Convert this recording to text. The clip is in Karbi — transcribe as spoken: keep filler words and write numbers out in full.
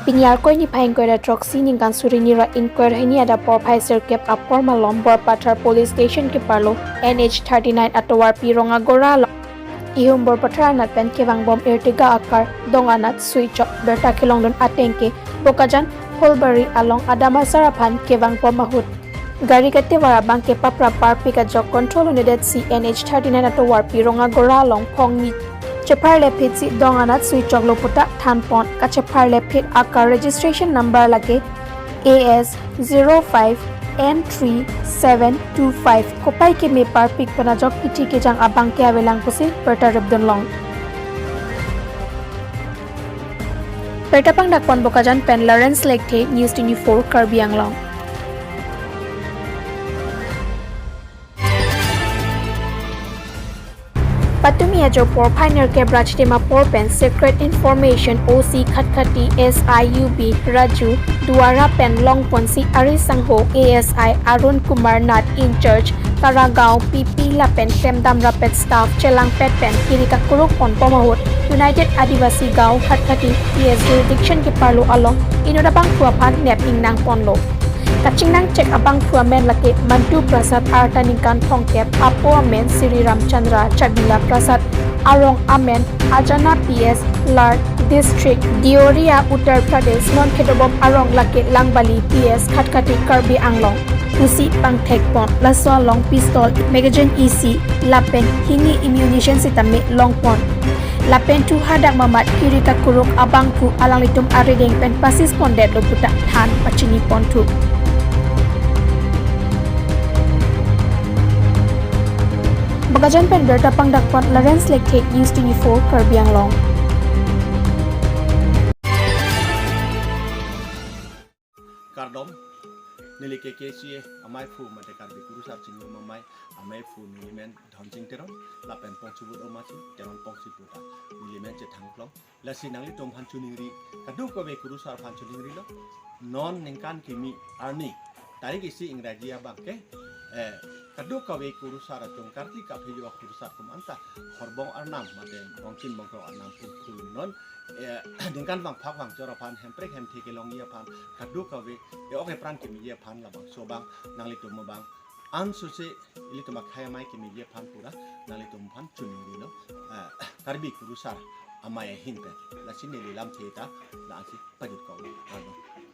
Pini Arkoi niphai ingkoi ra throksi ningkan suri hini ra ingkoi ra hini adap porphai sirkep apor malom Borpathar Police Station keparlo N H thirty nine atovarpi Rongagora along ihum Borpathar anat pen kevangbom Ertiga akar dong anat suichok birta kelongdun atengke Bokajan Holbari along adam asar aphan kevangbom ahut gari katevar abang ke papra parpik ajok control unidetsi N H thirty nine atovarpi Rongagora along phongni chepharle phitsi dong anat suichoklo puta thanpon. Kachepharle phit akar registration number lake A S zero five N three seven two five. Kopai keme parpik pen ajok kithi kejang abang ke avelang pusi birta ripdunlong. Birta pangdakpon Bokajan pen Lawrence Lekthe, News twenty-four Karbi Anglong. Patumi ajo porphai nerkep ra chitim apor pen Secret Information O C Khatkhati S I U B Raju Duara pen longponsi ari sangho A S I Arun Kumar Nath in charge Karagaon P P lapen klemdam rapet staff chelangpet pen kiri kakuruk ponbom ahut United Adivasi Gaon Khatkhati P S jurisdiction keparlo along inut abangphu aphan nep ingnangponlo. Kachingnangchek abangphu amen lake Mantu Prasad arta ningkan thomkep, apo amen Sri Ramchandra, Chabila Prasad, arong amen Ajana P S, Lar District, Deoria, Uttar Pradesh. Non kedobom arong lake Langbali P S, Khatkhati, Karbi Anglong pusi pangthekpon. Laso along pistol, magazine isi lapen hini ammunition sitame longpon. Lapen thu hadak mamat kiri kakuruk abangphu alanglitum arideng pen pasispondetlo puta than pachiniponthu. Bokajan pen birta pangdakpon Lawrence Lekthe, News twenty-four Karbi Anglong. Kardom, neli K K C A amaiphu mate Karbi Kurusar Chinghum Amei, amaiphu nelimen Dhonsing Teron, lapen pongchubut omasi Teron pongsi puta nelimen chethangklong. Lasi nanglitum aphan choningri, kadokave kurusar aphan choningrilo. Non ningkan kimi arni tarik isi Ingraji abang ke, eh, kadokave kurusar atum karkli kaphejo akurusar atum anta horbong arnam mate bongchin bongkrok arnam pulpul non, eh, ningkan vangphak vangchor aphan, hemprek hemthe kelongji aphan, kadokave e-ok epran kimiji aphan labangso abang nanglitum abang ansose ilitum akhei amei kimiji aphan pura nanglitum aphan choningrilo, eh, Karbi Kurusar Amei ahin pen. Lasi neli lamthe ta la-ansi pajutkok. Kardom.